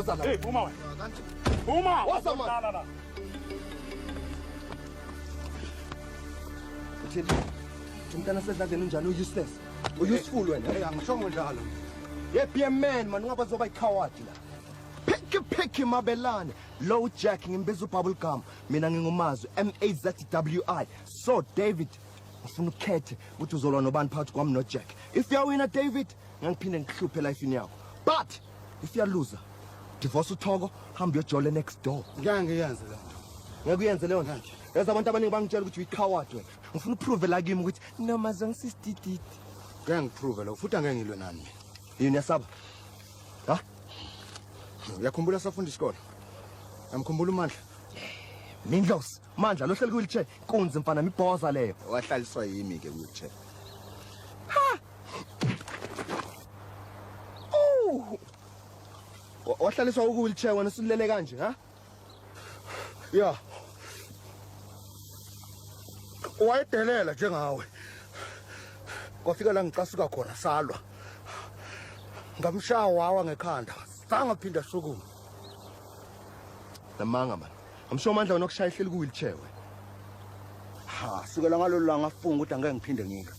Woza la. Hey, phuma wena. Phuma. Woza man. La, la, la. Uthini? Umntana sedladleni unjani u-useless? U-useful wena. Hey, angishongo njalo. Yeah, be a man man, ungabazi oba i-coward la. Picky picky mabelane. Low Jack ngimbiza ububble gum. Mina ngingumazwi M A Z W I. So David, ufuna ukhethe ukuthi uzolwa nobani phakathi kwami no Jack. If uyawina David, ngiphinde ngihluphe life yakho. But if uyaluza, divorce uThoko, hamba uyojole next door. Ngeke ngiyenze le nto. Ngeke uyenze leyo nto. Yazi abantu abaningi bangitshela ukuthi uyi-coward wena. Ngifuna uprove la kimi ukuthi noma zongisidididi. Ngeke ngiprove lokho futhi angeke ngilwe nani mina. Yini uyasaba? Ha? Uyakhumbula safunda isikole? Uyamkhumbula uMandla? Mindlos, Mandla lo hleli ku-wheelchair, inkunzi mfana mibhoza leyo. Wahlaliswa yimi ke wheelchair. Oh! Wahlaliswa ku-wheelchair wena usulele kanje, ha? Ya. Wayedelela njengawe. Kwafika la ngicasuka khona salwa. Ngamshaya wawa ngekhanda. Sangaphinda sukuma. Namanga man. I'm sure Mandla unokushaya ihleli ku-wheelchair wena. Ha, sukela ngalolu langa ngafunga ukuthi angeke ngiphinde ngilwe.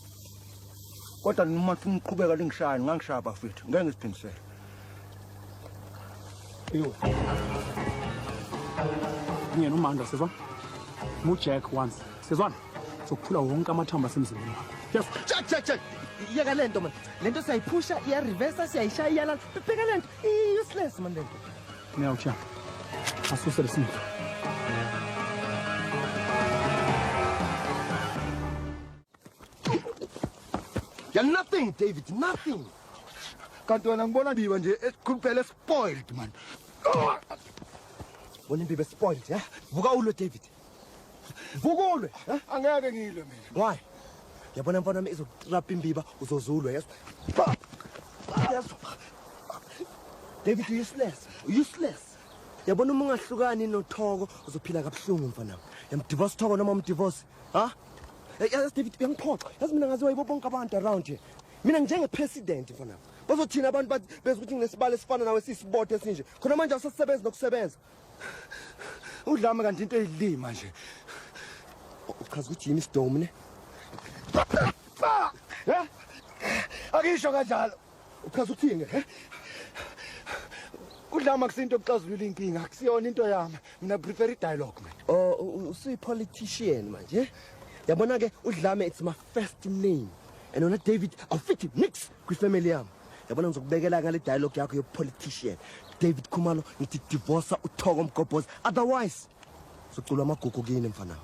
Kodwa noma nifuna ukuqhubeka lingishaya, ningangishaya bafethu. Ngeke ngiziphindisele. Iwe. Ngiyena uMandla sizwa. Mu-Jack once. Sizwana. Sokuphula wonke amathambo asemzimbeni wakho. Yes. Jack, Jack, Jack. Yeka lento man. Lento siyayiphusha, iya-reverse, siyayishaya iyalala. Bheka lento. I-useless man lento. Ngiyawutsha. Asuse lesinto. You're nothing, David, nothing. Kanti wena ngibona ndiba nje esikhuluphele spoiled man. Bona imbibe spoiled, yeah? Vuka ulwe David. Vuka ulwe, eh? Angeke ngilwe mina. Why? Yabona mfana wami izotrap imbiba uzozulwa, yes? Yes. David, you useless. Useless. Yabona uma ungahlukani noThoko uzophila kabuhlungu mfana wami. Yamdivorce Thoko noma umdivorce, ha? Yazi David uyangiphoxa. Yazi mina ngaziwa yibo bonke abantu around here. Mina njenge president mfana wami. Bazothina abantu bathi bese ukuthi nginesibalo esifana nawe sisibothe esinje. Khona manje awusasebenzi nokusebenza. Udlame kanti into eyilima nje. Uchaza ukuthi yimi isidomu ne? Eh? Akisho kanjalo. Uchaza ukuthini ke? Udlame akusinto yokuxazulula inkinga, akusiyona into yami. Mina prefer i-dialogue man. Oh, usuyi-politician manje. Yabona ke udlame it's my first name. And wena David awufithi nix kwifamily yami. Yabona ngizokubekela ngale dialogue yakho yo-politician. David Khumalo ngithi divorce uThoko Mgobhozi otherwise soculwa amagugu kini mfana.